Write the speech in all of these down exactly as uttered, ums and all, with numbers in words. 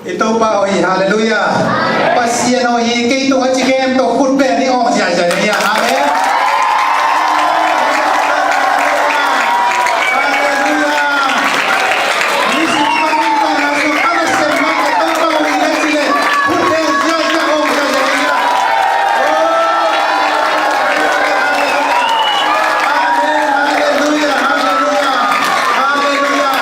I Topa aw hi, halleluiah. Pasian aw hi, kei tung a ci khempeuh khut beng ni awng ziahziah ni hi. Amen. Halleluiah. Ni sung pan ni pan na sung a na sem na ka Topa aw hi na ci leh khut beng ziahziah awng ziahziah ni hi. Amen. Halleluiah. Halleluiah. Halleluiah.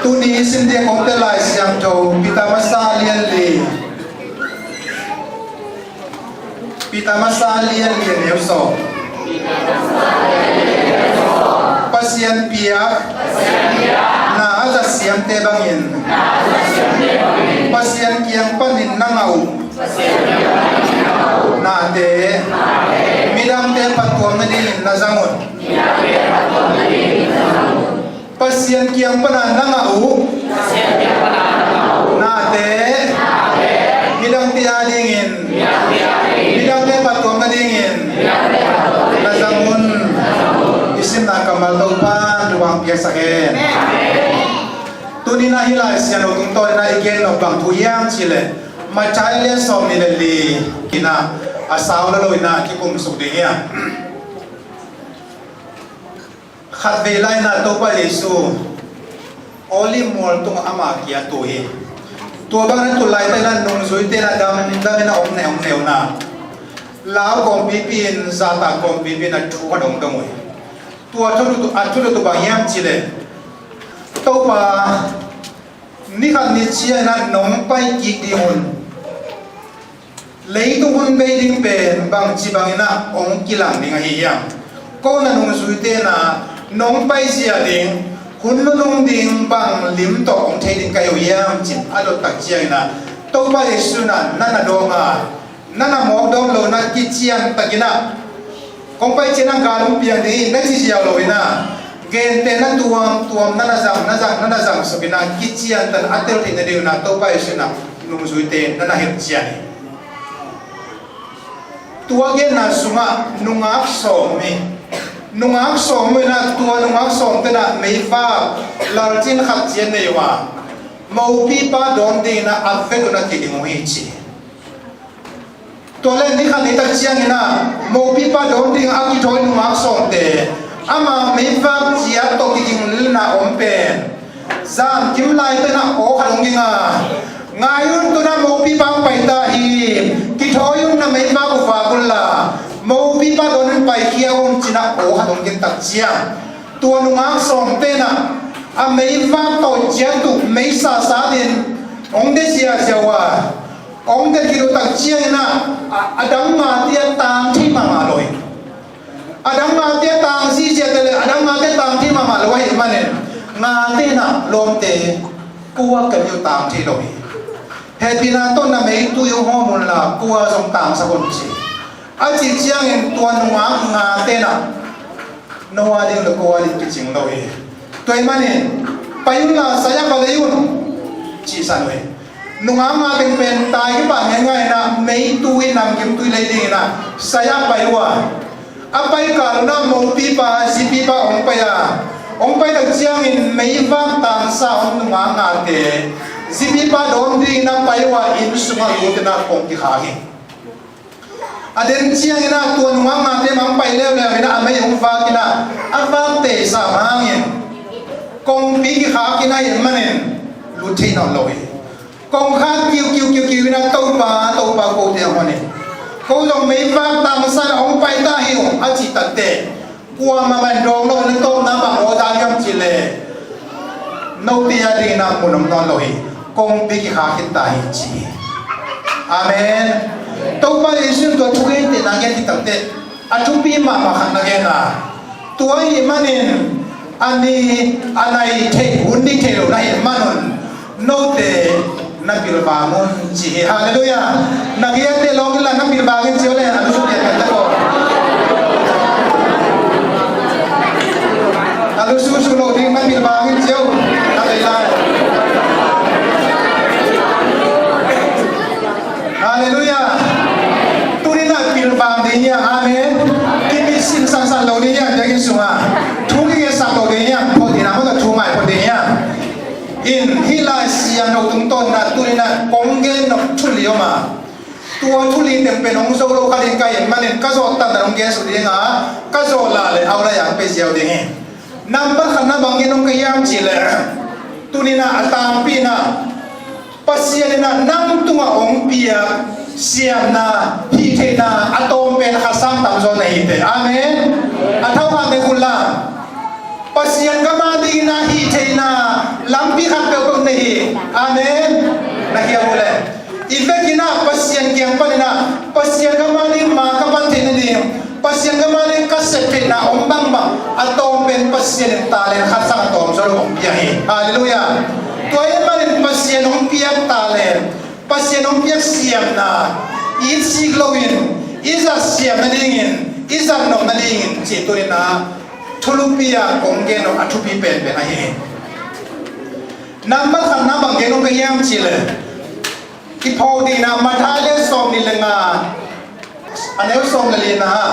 Tuni i sim ding kong tel Lai Siangtho Peter masa lian li. Peter masa lian li a neu sawm. Pasian piak na a za siamte bangin Pasian kiang panin na ngah uh nate midangte phattuam nadingin na zang un. Pasian kiang pana na ngah uh nate midangte adingin, midangte phattuam nadingin na zang un. I simna kammal Topa'n thupha hong piaksak hen. Tuni-in ah hih Lai Siangtho tungtawn-in ah i gen nop bang thu hiam cih leh Matthai lian sawmnih le li-in ah a sau lo lo-in ah kikum suk ding hi a. Khatvei lai-in ah Topa Jesu Olive mual tungah ama kia tu hi. Tua bangin a tun laitak-in ah nungzuite in ah damdam in ah om neu om neu-in ah lau kawmpipi in, zahtak kawmpipi in ah thu a dongdong uh hi. Tua thu a thu lut uh bang hiam cih leh, Topa, ni khat ni ciangin ah nong pai kik ding un, leitung hun bei ding pen bangci bangin ah hong kilang ding ahi hiam? Ko na nungzuite in ah nong paizia ding, hun nunung ding bang lim tawh hong thei ding ka hi uh hiam, ci-in a dot tak ciangin ah Topa Jesu in ah na na dawng a, na na mawk dawng lo-in ah kician takin ah kong pai ciangin ah gal hong piang ding hi na ci ziau lo-in ah, gentehna tuamtuam na na zang, na zang, na na zang suk-in ah kician takin a tel theihna dingin ah Topa Jesu in ah nungzuite na na hilh cian hi. Tua genna sungah nungak sawm om hi. Nungak sawm om in ah tua nungak sawmte in ah meivak lalcin khat ciat nei uh a, mopipa dawn dingin ah a vet un ah kiding uh hi, ci hi. Tua leh ni khat ni tak ciangin ah mopipa dawn ding a kithawi nungak sawmte ama meivak ciat tawh kiging lelna om pen zankim lai teh in ah aw khat hong ging a, ngai un, tu-in ah mopipa hong pai ta hi, kithawi un, na meivak uh vak un la, mopipa dawn in paikhia un, ci-in ah aw khat hong ging tak ciang, tua nungak sawmte in ah a meivak tawh ciat uh meisa sa dingin hong de ziazia uh a, hong de khit uh tak ciangin ah a, a dang ngate a tang thei mahmah lo hi. A dang ngate a tang ziahziah te leh a dang ngate a tang thei mahmah lo ahih manin ngate in ah lawmte, kua ka hi uh tang thei lo hi. Hehpihna tawh na meitui hong hawm un la, kua zong tangsak un, ci. A cih ciangin tua nungak ngate in ah no a ding le ko a ding kicing lo hi. Tua ahih manin pai un la, sai-ah va lei un, cihsan uh hi. Nungak ngate pen tai kipah ngeingai in ah meitui, namgimtui lei dingin ah sai-ah pai uh a, a pai kal un ah mopipa, zipipa hong pai a, hong pai tak ciangin meivak tangsa om nungak ngate zipipa dawn dingin ah pai uh a, inn sungah lut in ah kong kikhak hi. A den ciangin ah tua nungak ngate mah hong pai leuleu in ah a mei hong vak in ah a vakte sam hangin kongpi kikhak in ahih manin lut thei nawn lo hi. Kong khak kiukiu kiukiu in ah, Topa, Topa, kote hong hon in, ko zong meivak tangsa in ah hong pai ta hi ung, a cih takteh, kuamah mah in dawng lo in ah, tawpna bang aw dan hiam cih leh note a dingin ah mun om nawn lo hi. Kongpi kikhak khin ta hi, ci hi. Amen. Topa Jesu in tua thugentehna gen khit takteh a thupi mahmah khat na gen a, tua ahih manin a ni a nai thei, hun dik thei lo na hih manun note na pilvang un, ci hi. Halleluiah. Na gei a teh lawng in la, na pilvang in ci aw le, a lusu pian kan ta ko. A lusu su lo ding man Amen. Kipit sin sansan lo ding hiam, biakinn sungah thu kiketsak lo ding hiam, phot ding a, mawtaw thu ngai phot ding hiam. In hih Lai Siangtho tungtawn inah tuni inah kong gen nop thu li om a, tua thu li teng pen hong zo lo kha ding ka hih manin ka zawh tantan hong gen suk ding a, ka zawh lah le a ulai a hong pia ziau ding hi. Nambat khatna bang gen nop ka hiam cih leh, tuni inah a tangpi inah Pasian inah nang tungah hong piak siamna, hih theihna a tawm pen khat sang tamzaw na hi teh. Amen. A thau khat nei kul la. Pasian gam a ding inah hih theihna lampi khat peuhpeuh nei hi. Amen. Na hiam uh leh, i vek inah Pasian kiang pan inah Pasian gam a ding ma ka pan theih nading, Pasian gam a ding ka sep theihna om bangbang a tawm pen Pasian in talent khat sang a tawm zaw lo hong pia hi. Halleluiah. Tua ahih manin Pasian hong piak talent, Pasian hong piak siamna i it sik loin, i zat siam nadingin, i zat nop nadingin cih tuni inah thulupi a kong gen nop a thupi penpen ahi hi. Nambat khatna bang gen nop ka hiam cih leh, i phawk ding inah Matthai lian sawmnih le nga, a neu sawm le lina ah,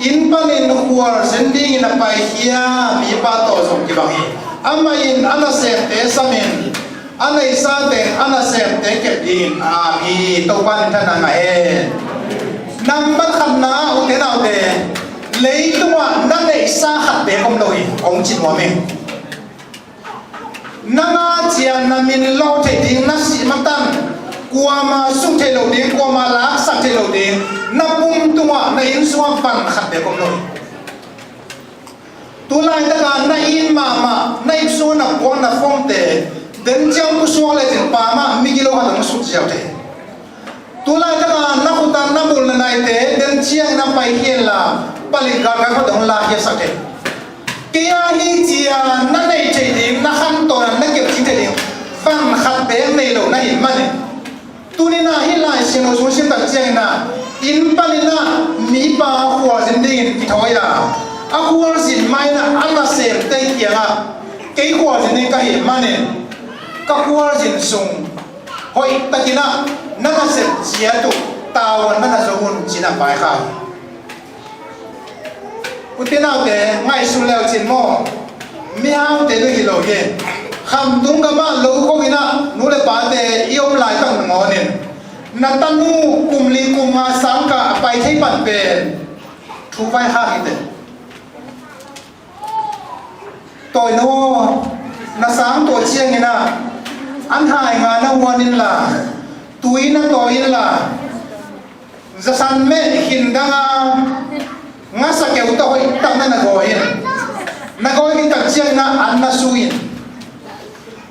inn panin khualzin dingin a paikhia mipa tawh zong kibang hi. Amah in a nasemte samin, a neihsa teng a nasemte kep dingin a am hi. Topa minthanna ngah hen. Nambat khatna ah, ute naute, leitungah na neihsa khat beek om lo hi, hong ci nuam hi. Nang a ciang na min lawh theih ding, na sih matan kuama sung theih loh ding, kuama laksak theih loh ding, na pum tungah, na inn sungah van khat beek om lo hi. Tu laitak a na it mahmah, na inn sungah na puan na fomte, den ciang pusuak lecin pa mah migilo khat hong suk ziau thei. Tu laitak a na khut a na mul na naite den ciangin a paikhia inla, palik galgal khat hong lakhiasak thei. Kei a hi ci-a na neih theih ding, na khantawn a na kep ding theih ding van khat beek nei lo na hih manin, tuni inah hih Lai Siangtho sung sim tak ciangin ah, inn panin ah mipa khualzin dingin kithawi a, a khualzin ma-in ah a nasemte kiangah, kei khualzin ding ka hih manin ka khualzin sung hoihtakin ah na nasep ciat uh tavuan na na zo un, ci-in ah vaikhak hi. Ute naute, ngaihsun leucin maw, mihaute bek hi lo hi. Khamtung gamah lo kho in ah nu le pate i om laitak nangawnin, na tanu kum li kum nga sangkah a pai thei pan pen thu vaikhak hi teh. Tawi no aw, na sang tua ciangin ah an hai nga na huan inla, tui na tawi inla, zasan meh khin dang a, ngasa keu tawh hoihtak na na gawi in. Na gawi khin tak ciangin ah an na su in.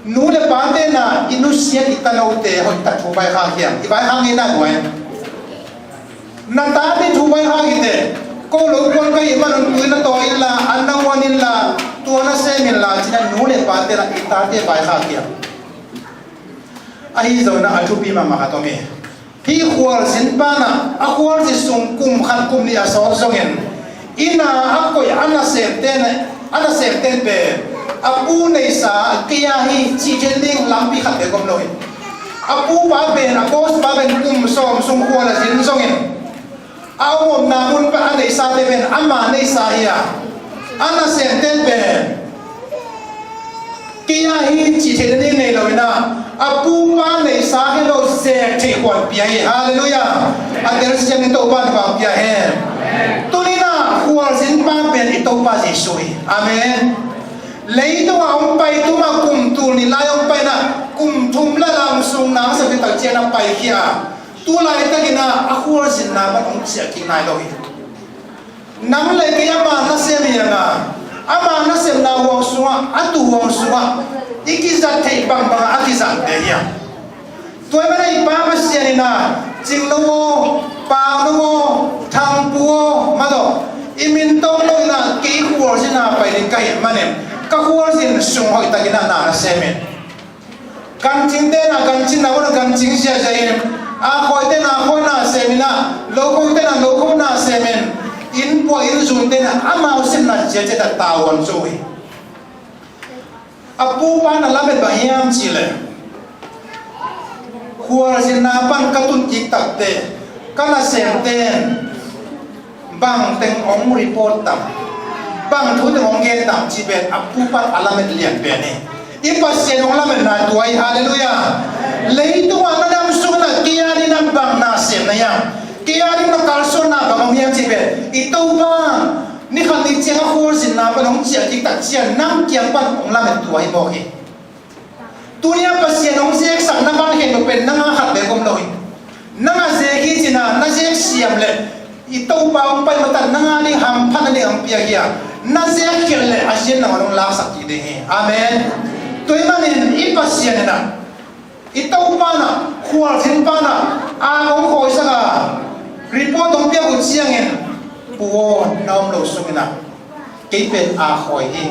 Nu le pate na i nusiat i tanote hoihtak thu vaikhak hiam? I vaikhak ngei na guai. Na tate thu vaikhak hi teh. Ko lo kuan ka hih manun tui na tawi inla, an na huan inla, tua na sem inla, ci-in ah nu le pate na i tate vaikhak hiam? Ahi zongin ah a thupi mahmah khat om hi. Hih khualzin pa na a khualzin sung kum khat kum nih a sawt zongin, inn a a koih a nasemte na, a nasemte pen a pu neihsa kei a hi cih theih ding lampi khat bek om lo hi. A pupa pen, a boss pa pen kum sawm sung khual a zin zongin, a omna mun pan a neihsate pen ama neihsa hi a, a nasemte pen kei a hi cih theihna ding nei lo in ah, a pupa neihsa hi lo zek theih khuan pia hi. Halleluiah. A telsiam in Topa in vang pia hen. Tuni in ah khualzin pa pen i Topa Jesuh hi. Amen. Leitungah hong pai tuma kum tul nih lai hong pai in ah, kum thum la lang sung nang sa tak ciang a paikhia a, tu laitakin ah a khualzinna pan hong ciah kik nai lo hi. Nang le kei ama nasem hi hang a, ama nasemna huang sungah, a tu huang sungah i kizat theih bangbang a kizatte hi hang. Tua ahih manin i Pa Pasian in ah, Cing no aw, Pau no aw, Thangpu aw, mah tawh i min tawng lo in ah, kei khualzin a pai ding ka hih manin ka khualzin sung hoihtakin ah na na sem in. Gancingte na gancin na, gancing ziahziah in, akhawite na akhawi na sem in ah, lokhote na lokho na sem in, innpuah innzunte na amau simna ciatciat ah tavuan zo hi. A pupa na lamet bang hiam cih leh, khualzinna pan ka tun kik takteh ka nasemte in Bang teng hong report tam, bang thu teng hong gen tam cih pen a pupat a lamet lian pen hi. I Pasian hong lametna tua hi. Halleluiah. Leitungah na dam sungin ah kei a dingin ah bang na sem na hiam, kei a dingin ah kalsuanna bang om hiam cih pen i Topa ni khat ni ciang a khualzinna pan hong ciah kik tak ciang nang kiang pan hong lamet tua hi mawk hi. Tuni-a Pasian hong zeksak na van khempeuh pen nang a khat bek om lo hi. Nang a zek hi cin a, na zek siam leh i Topa hong pai matan nang a ding hamphatna ding hong piak hi a, na zek khial leh a zian nang hong laksak kik ding hi. Amen. Tua ahih manin i Pasian in ah, i Topa in ah, khualzin pa in ah, a hong khawisak a, report hong piak uh ciangin, pu aw, na om loh sungin ah kei pen a khawi hi.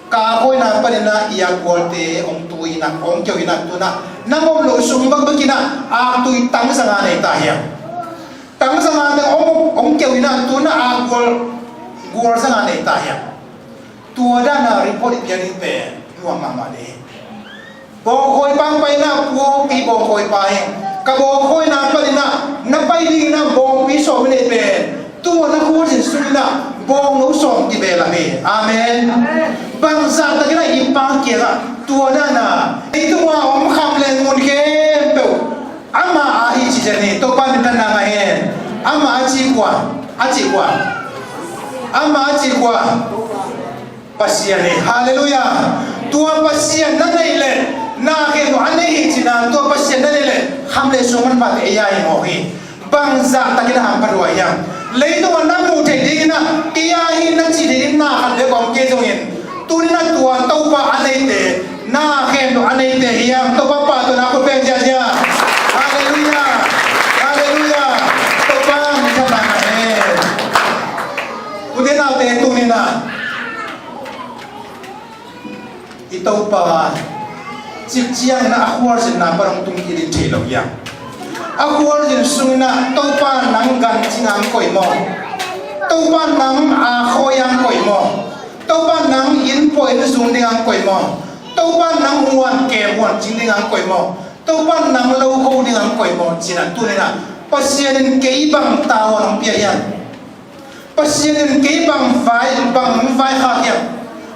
Ka a khawina panin ah i akgualte hong tui in ah, hong keu in ah, tu-in ah nang om loh sung bakbak in ah aktui tang za nga nei ta hiam? Tang za nga teng hong, hong keu in ah, tu-in ah akgual, gual za nga nei ta hiam? Tua dan a report i piak ding pen nuam mahmah ding hi. Bawngkhawipa hong pai in ah, pu aw, kei bawngkhawipa hi ing. Ka bawngkhawina panin ah na pai dingin ah bawngpi sawm i neih pen, tu-a na khualzin sungin ah bawngno sawm kibeel hi. Amen. Bang zahtakin ah i Pa kiangah tua dan a, leitungah om kham le ngun khempeuh ama a hi ci zen hi. Topa minthanna ngah hen. Ama a ci kua? A ci kua? Ama a ci kua? Pasian hi. Halleluiah. Tua Pasian na neih leh, na khempeuh a nei hi cin a, tua Pasian na neih leh kham le suang manphate ei a hi mawk hi. Bang zahtakin a hampha lua hiam? Leitungah na muh theih dingin ah, kei a hi na cih theih dingin na khat bek om kei zongin, tuni-in ah tua Topa a neite, na khempeuh a neite hiam? Topa pahtawina khut beng ziahziah. Halleluiah. Halleluiah. Topa minthanna ngah hen. Ute naute, tuni-in ah i Topa cik ciangin ah a khualzinna pan hong tung kik ding thei lo hiam? A khualzin sungin ah Topa nang gan cing a hong koih maw? Topa nang a khawi a hong koih maw? Topa nang inn pua inn zun ding a hong koih maw? Topa nang huan kem huan cing ding a hong koih maw? Topa nang lo kho ding a hong koih maw? Ci-in ah tuni-in ah Pasian in kei bang tavuan hong pia hiam? Pasian in kei bang vai, bang vaikhak hiam?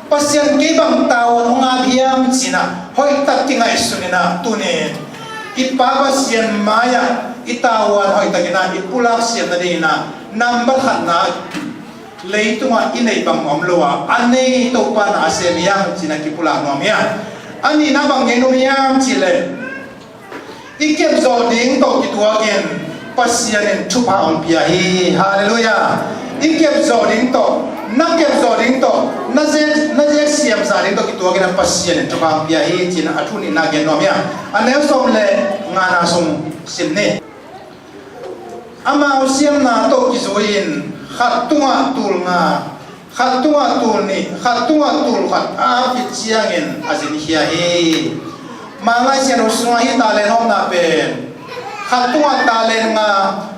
Pasian kei bang tavuan hong ap hiam? Ci-in ah hoihtak kingaihsun in ah tuni-in i Pa Pasian mai-ah i tavuan hoihtakin ah i pulak siam nadingin ah nambat khatna, leitungah i neih bang om lo a, a nei Topa na a sem hiam cih na kipulak nuam hi a. A nihna bang gen nuam hiam cih leh, i kepzawh ding tawh kituakin Pasian in thupha hong pia hi. Halleluiah. I kepzawh ding tawh, na kepzawh ding tawh, na zek, na zek siamzah ding tawh kituakin a Pasian in thupha hong pia hi ci-in a thu nihna gen nuam hi a. A neu sawm le ngana sung sim ni. Amau siamna tawh kizui-in khat tungah tul nga, khat tungah tul nih, khat tungah tul khat a ap khit ciangin a zinkhia hi. Mangngaih Siangtho sungah hih talent hawmna pen khat tungah talent nga,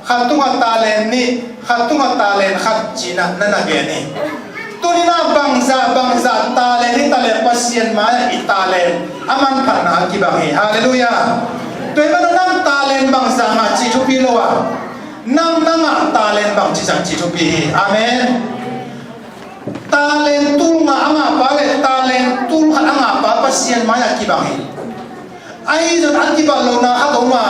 khat tungah talent nih, khat tungah talent khat ci-in ah na na gen hi. Tuni-in ah bangzah bangzah talent hi taleh Pasian mai-ah i talent a manphatna a kibang hi. Halleluiah. Tua ahih manin nang talent bangzah ngah cih thupi lo a, nang na ngah talent bangci zat cih thupi hi. Amen. Talent tul nga a ngahpa le talent tul khat a ngahpa Pasian mai-ah kibang hi. Ahi zongin a kibat lohna khat om a,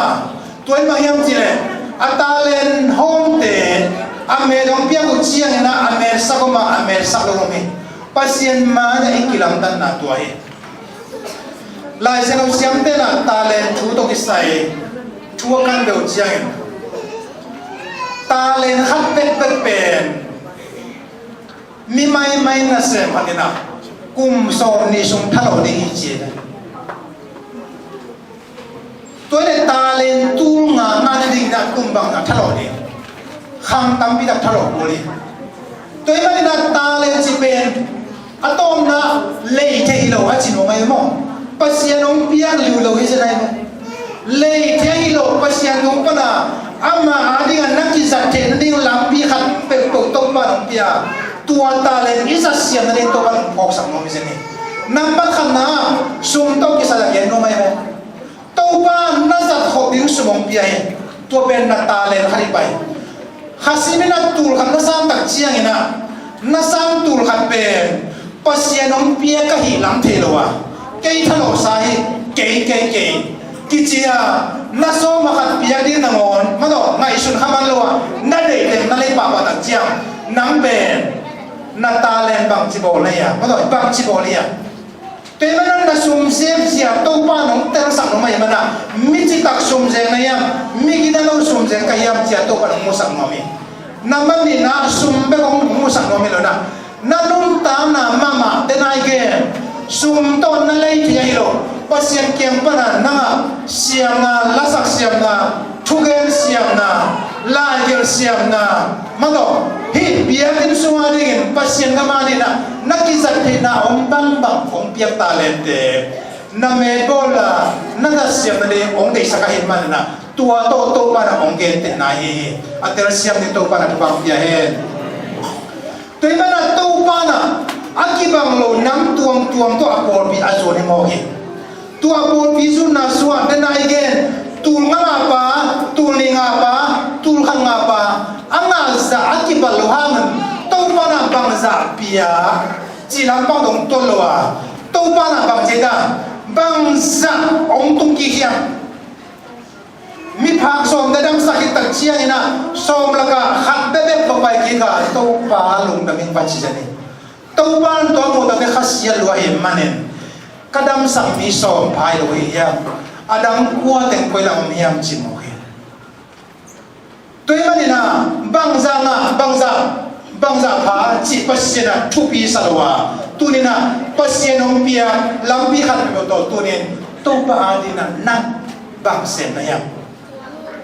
tua in bang hiam cih leh a talent hawmte a mel hong piak uh ciangin ah a mel sak om a, a mel sak lo om hi. Pasian mai-ah i kilamdanna tua hi. Lai Siangtho siamte in ah talent thu tawh kisai thu a kan beuh ciangin, talent khat bekbek pen mi maimai nasem khat in ah kum sawm nih sung thalawh ding hi ci. Tua hi leh talent tul nga ngah nading in ah kum bang a thalawh ding? Khang tampi tak thalawh kul hi. Tua ahih manin ah talent cih pen a tawpna leithei hi lo a ci nuam ahi maw? Pasian hong piak liu lo hi zen ahi maw? Leithei hi lo, Pasian tung pan a ama a dingin na kizat theih nading lampi khat peuhpeuh Topa in hong pia. Tua talent i zat siam nading Topa in hong phawksak nuam hi zen hi. Nambat khatna, sum tawh kisai a gen nuam ahi maw? Topa na zat khop ding sum hong pia hi. Tua pen na talent khat hi pai. Kha simin a tul khat na san tak ciangin ah, na sang tul khat pen Pasian hong piak ka hih lam thei lo a, kei thalawhsa hi, kei, kei, kei, kici a, na sawm a khat piak ding nangawn, madaw, ngaihsun kha man lo a, na deih teng na lei pahpah tak ciang, nang pen na talent bangci bawl na hia, madaw, bangci bawl hia. Tua ahih manin na sum ziahziah Topa in hong telsak nuam ahih manin, mi citak sum zeng na hiam, mi gina lo sum zeng ka hiam ci-a Topa in hong musak nuam hi. Na manin ah sum bek hong musak nuam hi lo in ah, na nuntakna mahmah, den a i gen, sum tawh na lei thei ahi lo. Pasian kiang pan a nang a siamna, lasak siamna, thugen siamna, laigelh siamna, madaw, hih biakinn sung a dingin Pasian gam a dingin ah na kizat theihna om bangbang hong piak talente, na meetbawl a na zat siamna ding hong deihsak ahih manin ah, tua tawh Topa in ah hong gentehna hi hi. A telsiam ding Topa in ah thupha hong pia hen. Tua ahih manin ah Topa in ah a kibang lo nam tuamtuam tawh a pawlpi a zun hi mawk hi. Tua a pawlpi zunna sungah, den a i gen, tul nga nga pa, tul nih nga pa, tul khat nga pa, a ngah zah a kibat loh hangin Topa in ah bangzah pia cih lampang dong tuan lo a, Topa in ah bangci ta, bangzah hong tung kik hiam? Miphak sawm na damsak khit tak ciangin ah, sawm lakah khat bebek va pai kik a, Topa lungdam ing, va ci zen hi. Topa in tua muh tak teh khasiat lua ahih manin, ka damsak mi sawm pha hi lo hi hiam? A dang kua teng koi lam om hiam ci mawk hi. Tua ahih manin ah, bangzah ngah, bangzah, bangzah pha cih Pasian in ah thupi sa lo a, tuni-in ah Pasian hong piak lampi khat peuhpeuh tawh tuni-in Topa a dingin ah nang bang sem na hiam?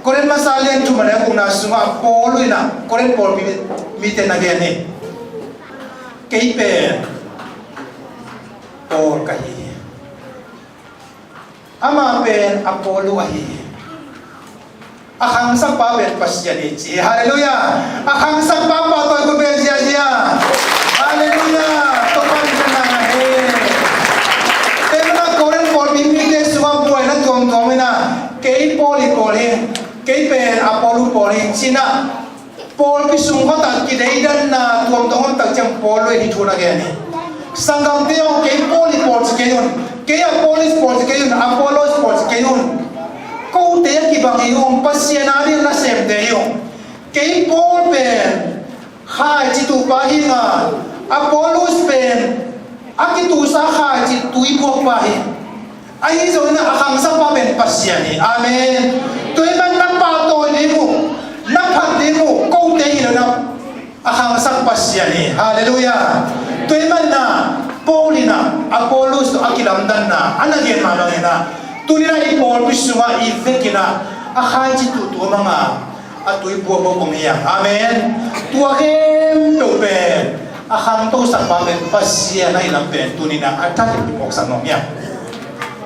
Korin masa lian thum a neu gukna sungah Paul in ah Korin pawlpi mite na gen hi. Kei pen Paul ka hi hi. Amah pen Apollo ahi hi. A khangsakpa pen Pasian hi ci hi. Halleluiah. A khangsakpa pahtawi kua pen ziazia? Halleluiah. Topa min thang hi. Tua ahih manin ah Korin pawlpi mite sungah buaina tuamtuam in ah, kei Paul hi, Paul hi, kei pen Apollo, Paul hi ci-in ah, pawlpi sung khat ah kideidanna tuamtuam om tak ciang Paul in hih thu na gen hi. Sanggamte aw, kei Paul hi, Paul ci kei un. Kei Apollos, Paul ci kei un. Apollos, Paul ci kei un. Kote a kibang hi ung, Pasian a dingin nasemte hi ung. Kei Paul pen khaici tuhpa hi ing a, Apollos pen a kituhsa khaici tui buakpa hi. Ahi zongin ah a khangsakpa pen Pasian hi. Amen. Tua ahih manin na pahtawi ding uh, na phat ding uh kote hi lo in ah, a khangsak Pasian hi. Halleluiah. Tua ahih manin ah Paul in ah Apollos tawh a kilamdanna a na gen mah bangin ah, tuni-in ah i pawlpi sungah i vekin ah a khaici tuhtuh a mang a, a tui buakbuak om hi hang. Amen. Tua khempeuh pen a khangtosakpa pen Pasian ahih lam pen tuni-in ah a thakin i phawksak nuam hi hang.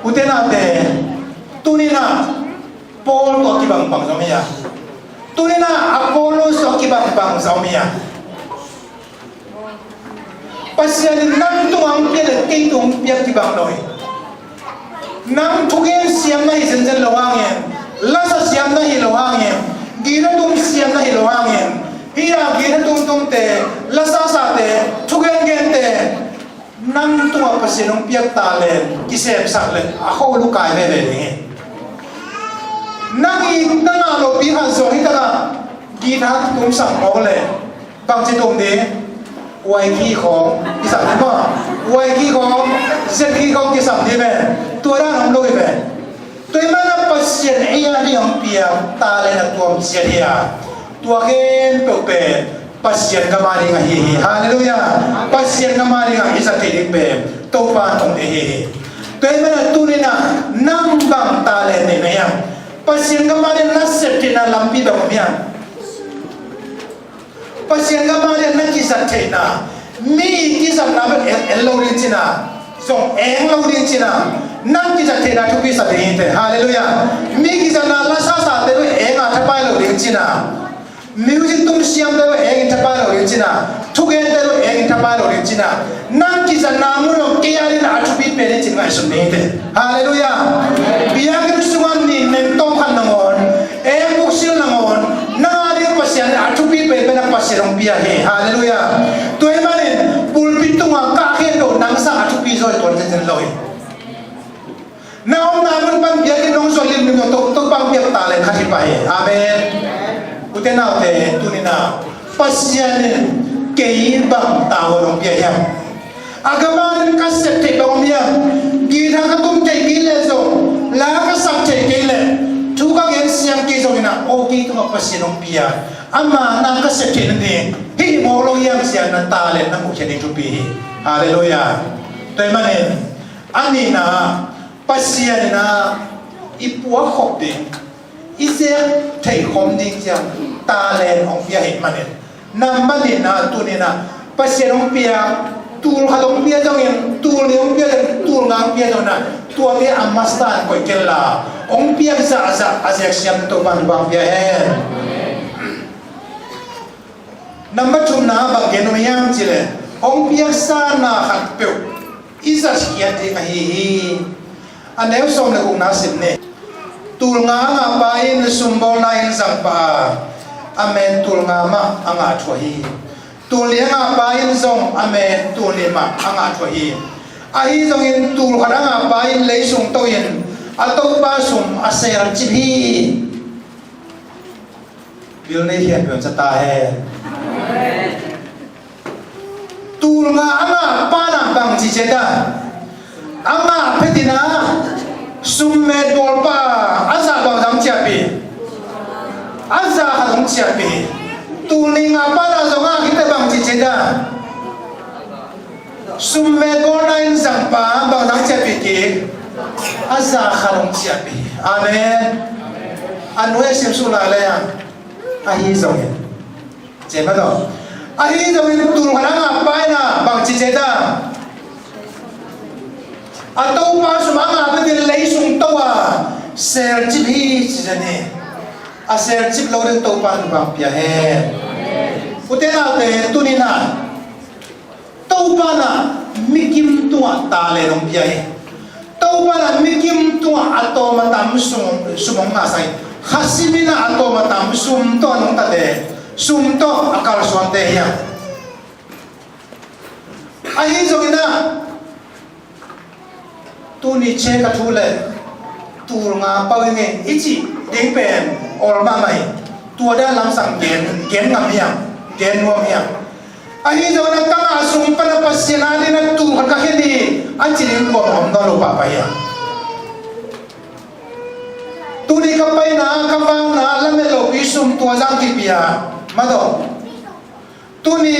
Ute naute, tuni-in ah Paul tawh a kibang bangzah om hi a, tuni-in ah Apollos tawh a kibang bangzah om hi a. Pasian in nang tungah hong piak leh kei tungah hong piak kibang lo hi. Nang thugen siam na hi zenzen lo hangin, lasa siam na hi lo hangin, gitna tum siam na hi lo hangin, hih a gitna tumtumte, lasasate, thugengente, nang tungah Pasian hong piak talent kisemsak leh a kho lukai veve ding hi. Nang i na ngah lopi khat zong hih takah gitna tumsak mawk leh bangci tum ding? Waiki khawng kisam ding maw? Waiki khawng, zeki khawng kisam ding ve. Tua dan om lo hi ve. Tua ahih manin ah Pasian ei a ding hong piak talent a tuam ciat hi a, tua khempeuh pen Pasian gam a ding ahi hi. Halleluiah. Pasian gam a ding a i zat theih ding pen Topa tawh ahi hi. Tua ahih manin ah tuni-in ah nang bang talent nei na hiam? Pasian gam a ding na sep theihna lampi bang om hiam? Pasian gam a ding na kizat theihna, mi kizatna bek en, en lo ding cihna, zong eng lo ding cihna, nang kizat theihna thupi sa ding hi teh. Halleluiah. Mi kizatna, lasasate bek eng a thapai lo ding cihna, music tum siamte bek eng in thapai lo ding cihna, thugente bek eng in thapai lo ding cihna, nang kizatna mun lo kei a ding a thupi pen hi cih ngaihsun ding hi teh. Halleluiah. Biakinn sungah nin neng tawm khat nangawn, eng buksil nangawn, nang a ding Pasian a thupi Pen pen a Pasian hong pia hi. Halleluiah. Tua ahih manin pulpit tungah kah khen lo, nang sang a thupi zaw hi, tua zenzen lo hi. Na omna mun pan biakinn nong zuat limlim lo, Topa hong piak talent khat hi pah hi. Amen. Ute naute, tuni-in ah Pasian in kei bang talent hong pia hiam? A gam ah ka sep theih bang om hiam? Guitar ka tum theih kei leh zong, la ka sak theih kei leh, thu ka gen siang kei zongin ah, aw, kei tungah Pasian hong pia, ama na ka sep theih nading hih mawk lo hiam, ci-in na talent na mukhia ding thupi hi. Halleluiah. Tua ahih manin a nihna, Pasian in ah i puakkhop ding, i zek theih khawm ding ciang talent hong pia ahih manin, nambat nihna, tuni-in ah Pasian hong pia, tul khat hong pia zongin, tul nih hong pia zongin, tul nga hong pia zongin ah, tuate a masa in koih kei inla, hong piak zahzah a zek siam Topa in hong pia hen. Nambat thumna bang gen nuam hiam cih leh, hong piaksa na khatpeuh i zatkhiat ding ahi hi. A neu sawm le gukna sim ni. Tul nga a ngahpa in sumbawlna in zang pah a, a men tul nga mah a ngah thuah hi. Tul nih a ngahpa in zong a men tul nih mah a ngah thuah hi. Ahi zongin tul khat a ngahpa in lei sung to-in a topa sum a selcip hi. Bil nei hian pion sa ta hen. Tul nga a ngahpa in ah bang ci ciat a, a ngah phet in ah sum met bawl pah a, a zah bang zang ciahpih? A zah khat hong ciahpih hi. Tul nih ngahpa in ah zong a ngah khit teh bang ci ciat a, sum met bawlna in zang pah a, bang zang ciahpih kik? A zah khat hong ciahpih hi. Amen. A nuai a sim suk lai leh a, ahi zongin, ci mah tawh, ahi zongin tul khat a ngahpa in ah bang ci ciat a, a topa sum a ngah phet in lei sung to a, selcip hi ci zen hi. A selcip lo ding Topa in bang pia hen. Ute naute, tuni-in ah Topa in ah mikim tungah talent hong pia hi. Topa in ah mikim tungah a tawm a tam sum, sum hong ngahsak hi. Kha sim in ah a tawm a tam sum tawh a nungtate, sum tawh a kalsuante hi a. Ahi zongin ah, tuni Czech a thu leh tul nga pau ing ei i cih ding pen awl mahmah hi. Tua dan lamsang gen, gen ngam hiam, gen nuam hiam? Ahi zongin ah ka ngah sung pan a Pasian adingin ah tul khat ka khen hi, a ci ding kuamah om nawn lo pahpah hi a. Tuni ka paina, ka vakna lamet lopi sum tua zah kipia mah tawh. Tuni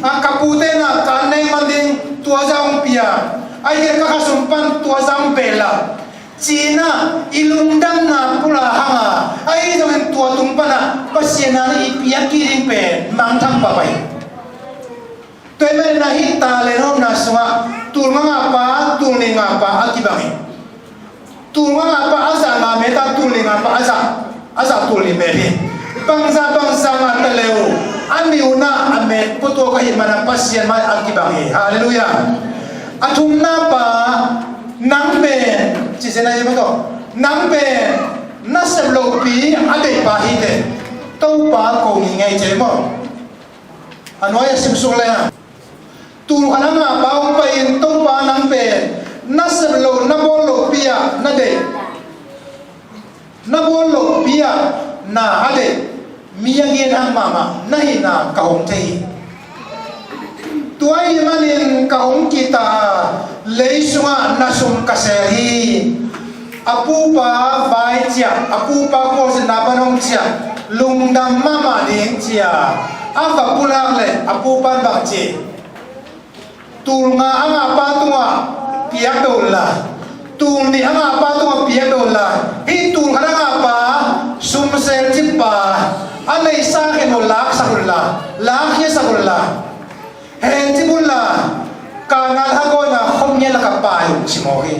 a ka pute in ah ka an nei man ding tua zah hong pia, ahih kei leh ka kha sum pan tua zah hong beel a, ci-in ah i lungdamna pulak hang a, ahi zongin tua tung pan ah Pasian adingin i piak kik ding pen mangthang pahpah hi. Tua ahih manin ah hih talent omna sungah tul nga ngahpa, tul nih ngahpa a kibang hi. Tul nga ngahpa a zah nga met a, tul nih ngahpa a zah, a zah tul nih met hi. Bangzah bangzah ngah ta leh uh, a nih un ah a met putuak ahih manin ah Pasian mai a kibang hi. Halleluiah. A thumna pa, nang pen, ci zen a hi mah tawh, nang pen nasep lopi a deihpa hi teh, Topa ko ngei ngei ci hi maw? A nuai a sim suk leh a, tul khat a ngahpa hong pai-in Topa nang pen nasep lo, na bawl lopi ah na deih, na bawl lopi ah na a deih, mi a ngen hang mahmah na hihna ka hong thei hi. Tua ahih manin ka hong kihta a, lei sungah na sum ka sel hi. A pupa vai ciah, a pupa khualzinna pan hong ciah, lungdam mahmah ding ci-a a va pulak leh a pupa in bang ci? Tul nga a ngahpa tungah piak beh unla, tul nih a ngahpa tungah piak beh unla, hih tul khat a ngahpa sum selcip pa, a neihsa khempeuh laksak unla, lakkhiasak unla, hencip unla, Kanaan hagawn a khop ngiat lakah pai un ci mawk hi.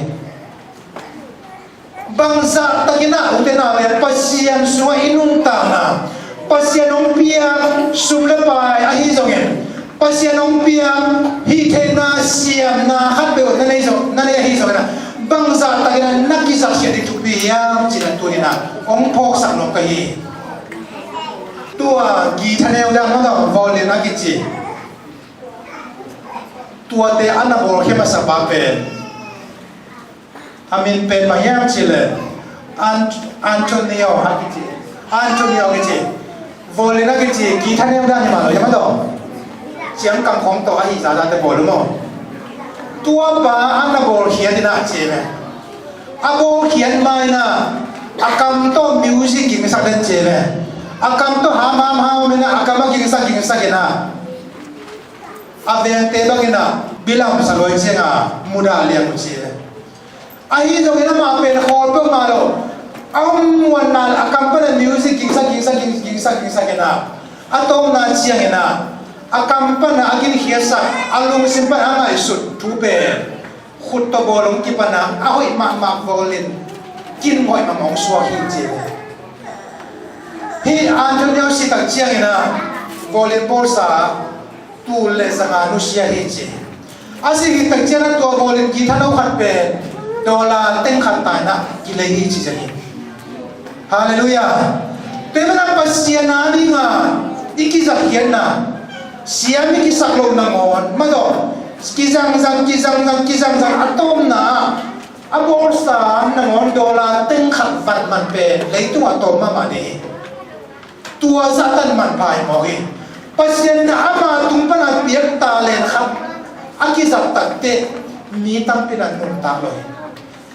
Bangzah takin ah, ute naute, Pasian sungah i nuntakna, Pasian hong piak sum le pai ahi zongin, Pasian hong piak hih theihna, siamna khat peuh na nei zong, na nei ahi zongin ah, bangzah takin ah na kizakkhiat ding thupi hiam cih na tuni-in ah hong phawksak nuam ka hi. Tua guitar neu dan mah tawh violin a kici, tuate a na bawlkhia masa pa pen, a min pen bang hiam cih leh An-, Antonio a kici. Antonio a kici. Violin a kici guitar neu dan hi mah lo hiam a tawh, ciangkang khawng tawh ahi zazate bawl uh maw. Tua pa a na bawlkhiat in ah ci ve. A bawlkhiat ma in ah, a kam tawh music gingsak den ci ve. A kam tawh ham ham ham in ah, a kam a gingsak gingsak in ah, a vengte bang in ah bilam sa luai ciang a mudah liang uh ci ve. Ahi zongin amah pen khawl peuhmah lo. A hong muanna a kam pan a music gingsak gingsak ging-, gingsak gingsak in ah, a tawpna ciangin ah, a kam pan a a ginkhiatsak, a lungsim pan a ngaihsut thu pen khut tawh bawl hong kipan a, a hoih mahmah violin kin hoih mahmah hong suak hi ci ve. Hih Antonio si tak ciangin ah violin bawlsa tul le zanga nusia hi ci. A si hi tak ciangin ah tua violin guitar no khat pen dollar teng khat ta in ah kilei hi ci zen hi. Halleluiah. Tua ahih manin Pasian a ding a i kizat khiatna, siam i kisak loh nangawn mah tawh kizangzang, kizangzang, kizangzang, a tawpna ah a bawlsa nangawn dollar teng khat vat man pen leitung a tawm mahmah ding hi. Tua zah tan manpha hi mawk hi. Pasian in ama tung pan a piak talent khat a kizat takteh mi tampi in a nuntak lo hi.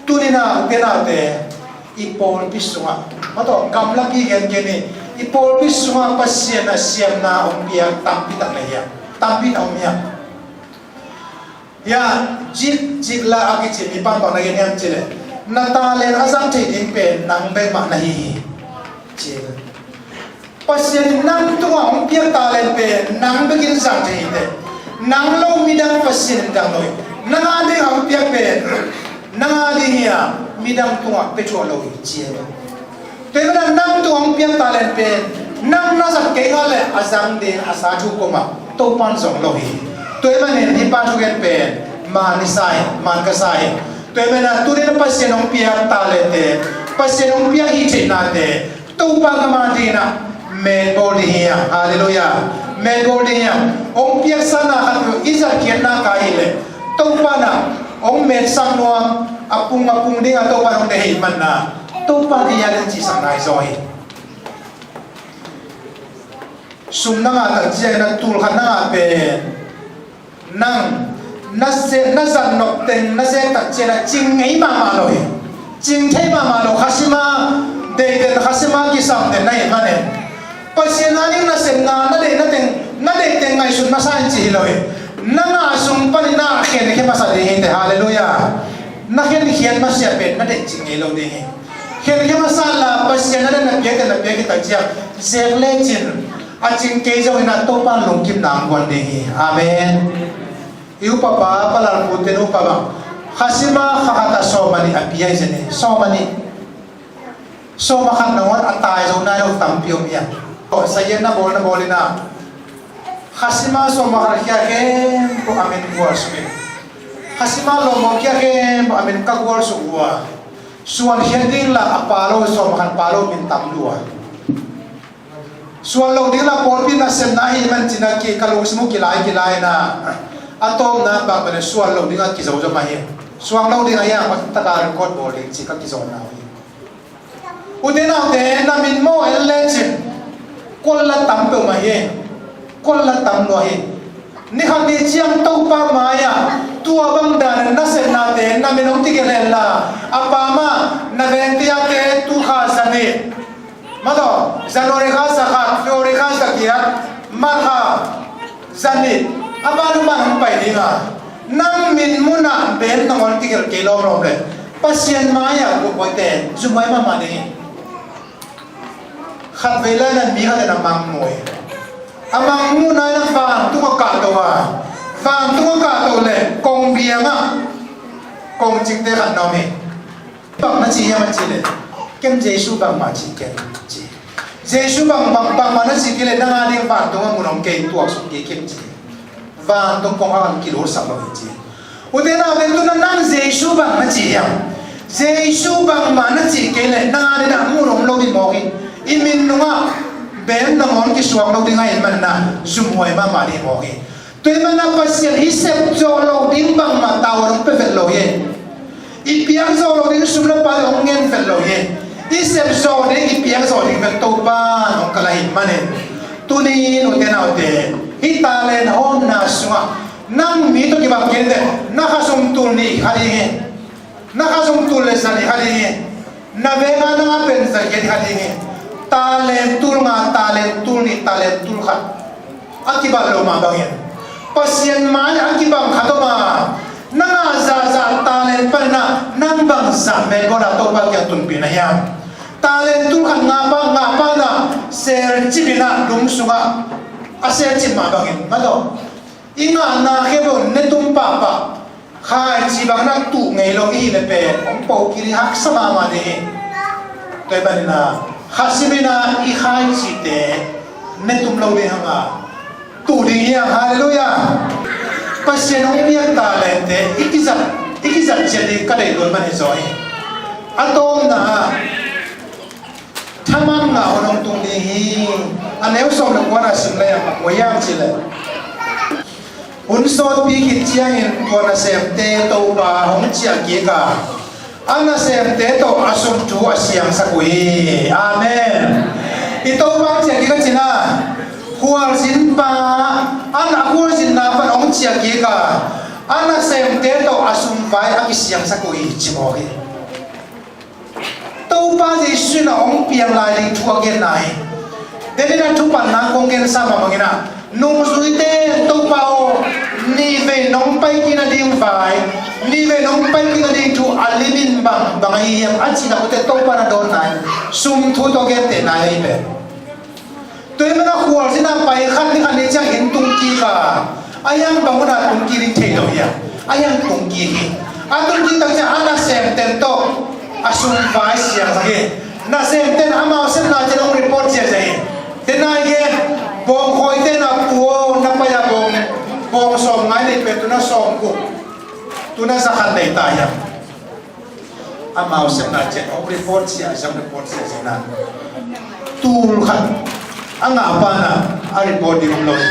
Tuni-in ah ute naute, i pawlpi sungah, mah tawh gamlapi gengen hi, i pawlpi sungah Pasian a siamna hong piak tampi tak na hiam? Tampi na om hiam? Hiah Zig Ziglar a kici mi pan bang na gen hiam cih leh, na talent a zang thei ding pen nang bek mah na hi hi, ci. Pasian in nang tungah hong piak talent pen nang bekin zang thei hi teh. Nang lo midang Pasian in dang lo hi. Nang a ding a hong piak pen nang a ding hi a, midang tungah pia thuah lo hi, ci. Tua ahih manin nang tungah hong piak talent pen nang na zat kei ngal leh a zang ding a sa thu kua mah Topa'n zong lo hi. Tua ahih manin hih pa thugen pen man i sa hi, man ka sa hi. Tua ahih manin tuni-in Pasian hong piak talente, Pasian hong piak hih theihnate Topa gam a ding in ah metbawl ding hi a. Halleluiah. Metbawl ding hi a. Hong piaksa na khat uh i zat khiatna ka hi leh Topa in ah hong metsak nuam, a pung a pung ding a Topa in hong deih ahih manin ah Topa in hih a ding cihsak nai zaw hi. Sum na ngah tak ciangin ah tul khat na ngah pen nang na zat, na zat nop teng na zek tak ciangin ah cing ngei mahmah lo hi. Cing thei mahmah lo, khasima deih den, khasima kisam den na hih manin Pasian a ding nasepna na deih na teng, na deih teng ngaihsut masa in ci hi lo hi. Na ngah sung panin na khenkhia masa ding hi teh. Halleluiah. Na khenkhiat masiah pen na deih cing ngei lo ding hi. Khenkhiat masa la Pasian a ding na piak den, na piak hi tak ciang zek lecin a cing kei zongin ah Topa'n lungkimna hong guan ding hi. Amen. I upa pa, Pa Lal Pu te upa bang, khasima kha khat ah sawm a nih a pia hi zen hi. Sawm a nih. Sawm a khat nangawn a tai zo nai lo tampi om hi a. Tawh sayan na bawl na bawl in ah, khasima sawm a khat khia khempeuh a min gualsuk in, khasima lawmbaw khia khempeuh a min ka gualsuk uh a, suan khiat ding la a pa lo, sawm a khat pa lo min tam lua. Suan lo ding la pawlpi nasepna ahih manin ci-in ah ki, ka lungsim uh kilai kilai in ah, a tawpna bang pen suan lo ding a kizo zaw mah hi. Suan lo ding a hiang mah taka record bawl ding ci ka kizawhna uh hi. Ute naute, na min mawh en lecin kol la tam peuhmah hi. Kol la tam lua hi. Ni khat ni ciang Topa mai-ah tua bang dan nasepnate na min hong kigelh hen la, a pa mah na vengte a te tu kha za nih, mah tawh January kha za khat, February kha za giat, March kha za nih, a ban a ban hong pai ding a, nang min mun ah bem nangawn kigelh kei lawmlawm leh Pasian mai-ah guhhuaite zumhuai mahmah ding hi. Khatvei lai-in ah mi khat in a mangmuh hi. A mangmuhna in ah vantung ah kahto a, vantung ah kahto leh kongbiang ah kongcingte khat na om hi. Bang na ci hiam a cih leh, ken Jesu bangmah ci ken, ci. Jesu bang, bang, bangmah na ci kei leh nang a ding vantung ah mun om kei, tuaksuk kei ken, ci. Vantung kong ah kan kilutsak lo hi, ci. Ute naute, tu-in ah nang Jesu bang na ci hiam? Jesu bangmah na ci kei leh nang a ding ah mun om lo ding mawk hi. I min nungah Bem nangawn kisuak lo ding ahih manin ah zumhuai mahmah ding mawk hi. Tua ahih manin ah Pasian i sep zawh loh ding bangmah tavuan hong pia vet lo hi. I piak zawh loh ding sum le pai hong ngen vet lo hi. I sep zawh ding, i piak zawh ding vel Topa in hong kalh ahih manin, tuni in ute naute, hih talent hawmna sungah nang mi tawh kibang kei leh na khasum tul nih kha ding hi. Na khasum tul le za nih kha ding hi. Na veng a nang a pen za giat kha ding hi. Talent tul nga, talent tul nih, talent tul khat a kibang lo mah bangin Pasian mai-ah a kibang khat om a, nang a zahzah talent panin ah nang bang zah Melbourne ah Topa kiang tunpih na hiam? Talent tul khat ngah pa, ngah pa in ah selcip in ah lum sungah a selcip mah bangin, mah tawh i ngahna khempeuh ne tum pahpah, khaici bang na tuh ngei lo i hih leh pen hong po kik ding, haksa mahmah ding hi. Tua ahih manin ah khasim in ah i khaicite ne tum lo ding hang a, tuh ding hi hang. Halleluiah. Pasian hong piak talente i kizat, i kizat ciat ding ka deih tuan man hi zaw hi. A tawpna ah thaman ngah hun hong tung ding hi. A neu sawm le kuana sim lei ah bang mu hiam cih leh, hun sawtpi khit ciangin tua nasemte Topa hong ciah kik a, a nasemte tawh a sum thu a siangsak uh hi. Amen. I Topa hong ciah kik a cih na, khualzin pa, a na khualzinna pan hong ciah kik a, a nasemte tawh a sum vai a kisiangsak uh hi ci mawk hi. Topa Jesuh in a hong piang lai ding thu a genna hi. Denin a thupatna kong gensa mah bangin ah, nungzuite, Topa aw, nihvei nong pai kik nading vai, nihvei nong pai kik nading thu a limit bang bang ahi hiam a cih leh ute, Topa in a dawnna hi. Sum thu tawh gentehna hi pen. Tua ahih manin a khualzin a pai khat ni khat ni ciang inn tung kik a, a hiang bang hun a tung kik ding thei lo hi a, a hiang tung kik hi. A tung kik tak ciang a nasemten tawh a sum vai siangsak hi. Nasemten amau sepna ciang hong report ziahziah hi. Tena i gen, bawngkhawite na, pu aw, na pai a bawng, bawng sawm ngai nei pen tu na sawm guk, tu na za khat nei ta hiam? Amau sepna ciang hong report ziahziah, hong report ziahziah na, tul khat a ngah pa in a report ding om lo hi.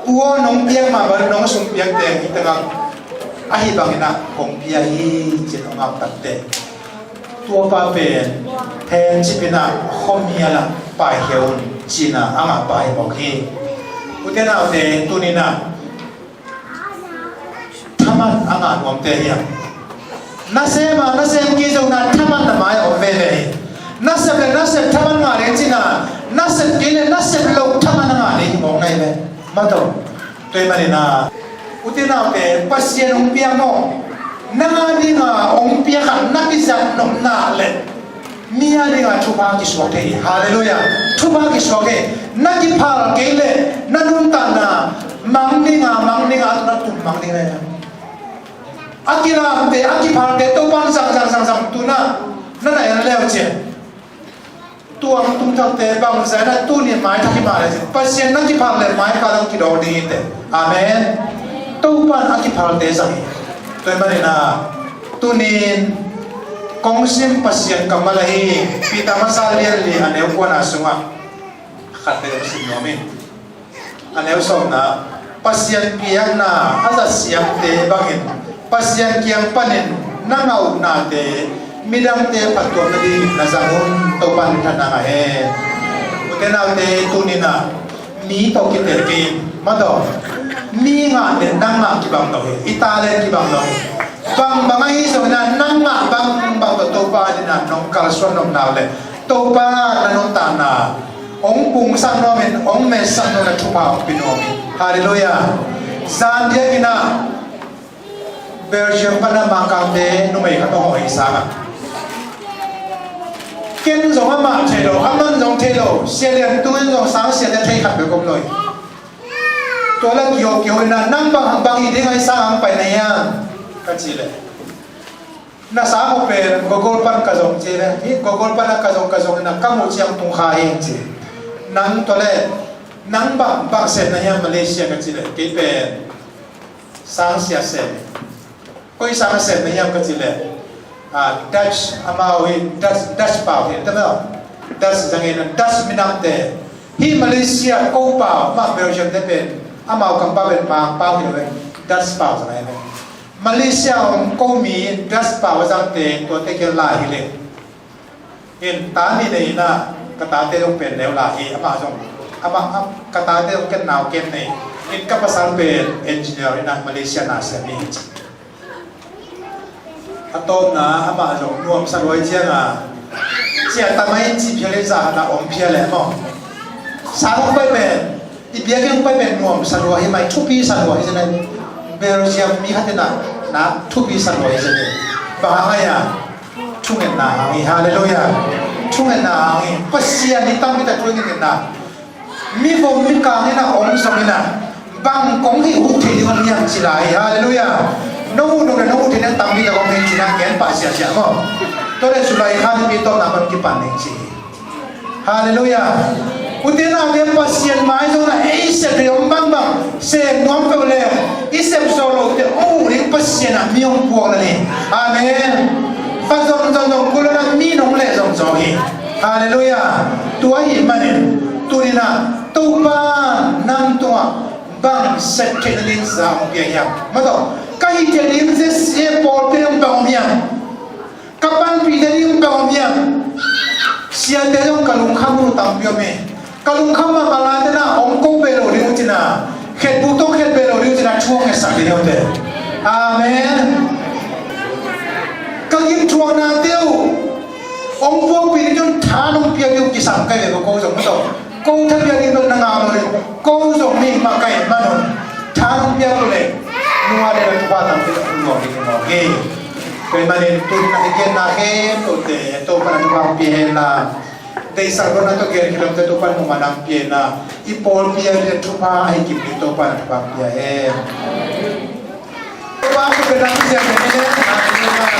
Pu aw, nong piak mah bang nong sum piak teng hi tengah, ahi bangin ah kong pia hi ci-in hong ap tak teh, tua pa pen hencip in ah khuamial ah paikhia un ci-in ah a ngah pa hi mawk hi. Ute naute, tuni-in ah thaman a ngah nuamte hiam? Nasem a nasem kei zongin ah thaman na mai-ah om veve hi. Nasep le nasep thaman ngah ding cih na, nasep kei le nasep lo thaman a ngah ding hi mawk na hi ve. Mah tawh, tua ahih manin ah, ute naute, Pasian hong piak maw, nang a dinga hong piak khat na kizat nopna leh mi a dinga thupha kisuak thei hi. Halleluiah. Thupha kisuak hi. Na kiphal kei leh na nuntakna mang dinga, mang dinga, tu na tum mang ding hi. A kilamte, a kiphalte Topa'n zang, zang, zang, zang, tu na, na na en leu ciang, tua tung thakte bangzah in ah tuni mai thak hi mah leh ciang, Pasian na kiphal leh mai kal ah kidawk ding hi teh. Amen. Topa'n a kiphalte zang hi. Tua ahih manin ah, tuni-in kong sim Pasian kammal ahi Peter masa lian li a neu kuana sungah khat bek kong sim nuam hi. A neu sawmna, Pasian piakna a zat siamte bangin Pasian kiang panin na ngah uh nate midangte phattuam nadingin na zang un. Topa'n minthanna ngah hen. Ute naute, tuni-in ah mi tawh kitelpih in, mah tawh, mi ngah leh nang ngah kibang lo hi. I talent kibang lo hi. Bangbang ahi zongin ah nang ngah bangbang tawh Topa a dinga nong kalsuan nopna uh leh Topa na nuntakna hong pungsak nuamin, hong metsak nuamin, a thupha hong pia nuam hi. Halleluiah. Zan diakin ah Belgium pan a Mangkangte numei khat hong hawh hi sangin, ken zong amah thei lo, aman zong thei lo, Sia Lian Tung in zong sang siate thei khat bek om lo hi. Tua leh kiho kiho in ah, nang bang, bang hi ding a, i sang hang pai na hiam, ka cih leh, na sang uh pen Google pan ka zong ci leh, hi Google pan a ka zong, ka zong in ah ka muh ciang tung kha hi, ci. Nang tua leh, nang bang, bang sep na hiam Malaysia, ka cih leh, kei pen sang sia sep. Koi sang a sep na hiam ka cih leh, ah, Dutch, amau hi Dutch, Dutch pau hi, ta maw. Dutch zangin, Dutch minamte. Hih Malaysia ko pau, amah Belgium te pen, amau kam pau pen Mang pau hi lo ve. Dutch pau zang ahi ve. Malaysia om ko mi in Dutch pau a zangte, tuate kiang lai hi le. In ta nih nei in ah, ka tate zong pen neu lai hi, amah zong, amah, am, ka tate zong ken nau ken nei. In ka pasal pen engineer in ah, Malaysia na siam hi ci. A tawpna amah zong nuamsa lua hi ciang a, cia tamai ci phial in za hana om phial leh maw. Sang hong pai pen, i biakinn hong pai pen nuamsa lua hi mai, thupi sa lua hi ci nai. Belgium mi khat in ah, na thupi sa lua hi ci nai. Bang hang hiam? Thungetna hang hi, halleluiah. Thungetna hang hi. Pasian hi, tampi tak thungetna. Mi vom mi kang in ah om zong in ah, bang kong hih huh thei ding om hiam ci lai hi, halleluiah. Nong huh nong le nong huh thei ding tampi tak om hi ci na, gen pah siasia maw. Tua le July kha ni pi tawpna pan kipan ding ci hi. Halleluiah. Ute naute, Pasian mai zong na ei sep thei om bangbang sem nuam peuh le, i sep zo lote hong huh ding Pasian ah mi hong puak na ni. Amen. Fa zong zong zong kul na mi nong leh zong zong hi. Halleluiah. Tua ahih manin tuni in ah Topa nang tungah bang sep theihna ding za hong pia hiam? Maw tawh, ka hih theih ding zia pawlpi ding bang om hiam? Ka panpih theih ding bang om hiam? Siate zong ka lungkham uh tampi om hi. Ka lungkham mahmah lai te na, hong ko beh lo ding uh ci na, khetbuk tawh khet beh lo ding uh ci na, thu hong ngetsak ding uh te. Amen. Ka gimthuaknate uh hong puakpih ding un tha nong piak ding uh kisam ka hi ve, ko zong maw tawh. Ko tha piak ding bek na ngah lo ding. Ko zong mi mah ka hih man un tha nong piak lo leh, nua le thupha tampi tak hong luang ding uh hi. Tua ahih manin tuni in ah i genna khempeuhte Topa'n thupha hong pia hen la. Deihsak lo na tawh gen kilawmte Topa'n muhna hong pia hen la. I pawlpi a ding thupha a hi kim ding Topa'n thupha hong pia hen. Topa thupha hong pia hen.